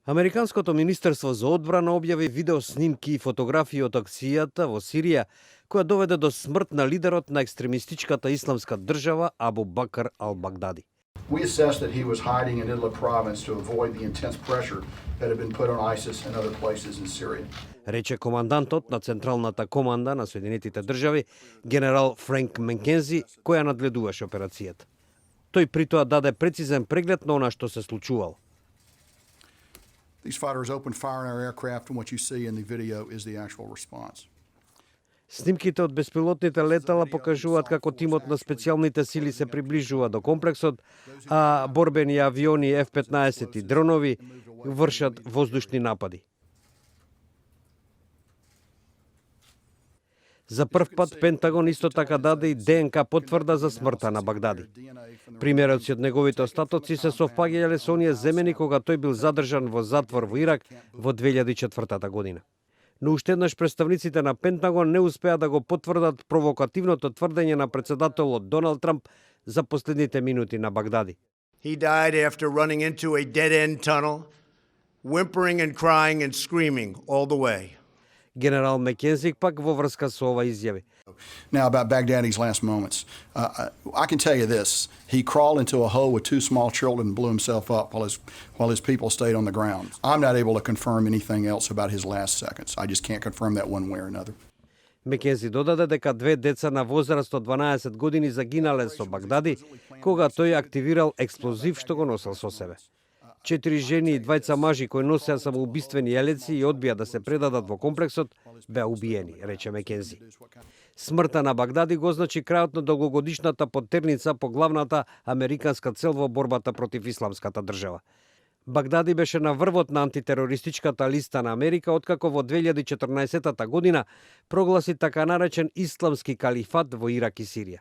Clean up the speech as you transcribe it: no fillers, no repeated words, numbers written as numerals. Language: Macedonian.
Американското министерство за одбрана објави видео снимки и фотографии од акцијата во Сирија, која доведе до смрт на лидерот на екстремистичката исламска држава Абу Бакр ал-Багдади. We assessed that he was hiding in Idlib province to avoid the intense pressure that had been put on ISIS and other places in Syria. Рече командантот на Централната команда на Соединетите држави, генерал Френк Маккензи, која надгледуваше операцијата. Тој при тоа даде прецизен преглед на она што се случувало. These fighters opened fire on our aircraft, and what you see in the video is the actual response. Снимките од беспилотните летала покажуваат како тимот на специјалните сили се приближува до комплексот, а борбени авиони F-15 и дронови вршат воздушни напади. За прв пат Пентагон исто така даде и ДНК потврда за смртта на Багдади. Примероци од неговите остатоци се совпаѓале со оние земени кога тој бил задржан во затвор во Ирак во 2004 година. Но уште еднаш представниците на Пентагон не успеа да го потврдат провокативното тврдење на председателот Доналд Трамп за последните минути на Багдади. He died after running into a dead-end tunnel, whimpering and crying and screaming all the way. Генерал Маккензи пак во врска со ова изјави. Now, about Baghdadi's last moments, I can tell you this: he crawled into a hole with two small children and blew himself up while his people stayed on the ground. I'm not able to confirm anything else about his last seconds. I just can't confirm that one way or another. Маккензи додаде дека две деца на возраст од 12 години загинале со Багдади кога тој активирал експлозив што го носел со себе. 4 жени и 2 мажи кои носеа самоубиствени елеци и одбија да се предадат во комплексот, беа убиени, рече Маккензи. Смртта на Багдади го значи крајот на долгогодишната поттерница по главната американска цел во борбата против исламската држава. Багдади беше на врвот на антитерористичката листа на Америка откако во 2014 година прогласи така наречен исламски калифат во Ирак и Сирија.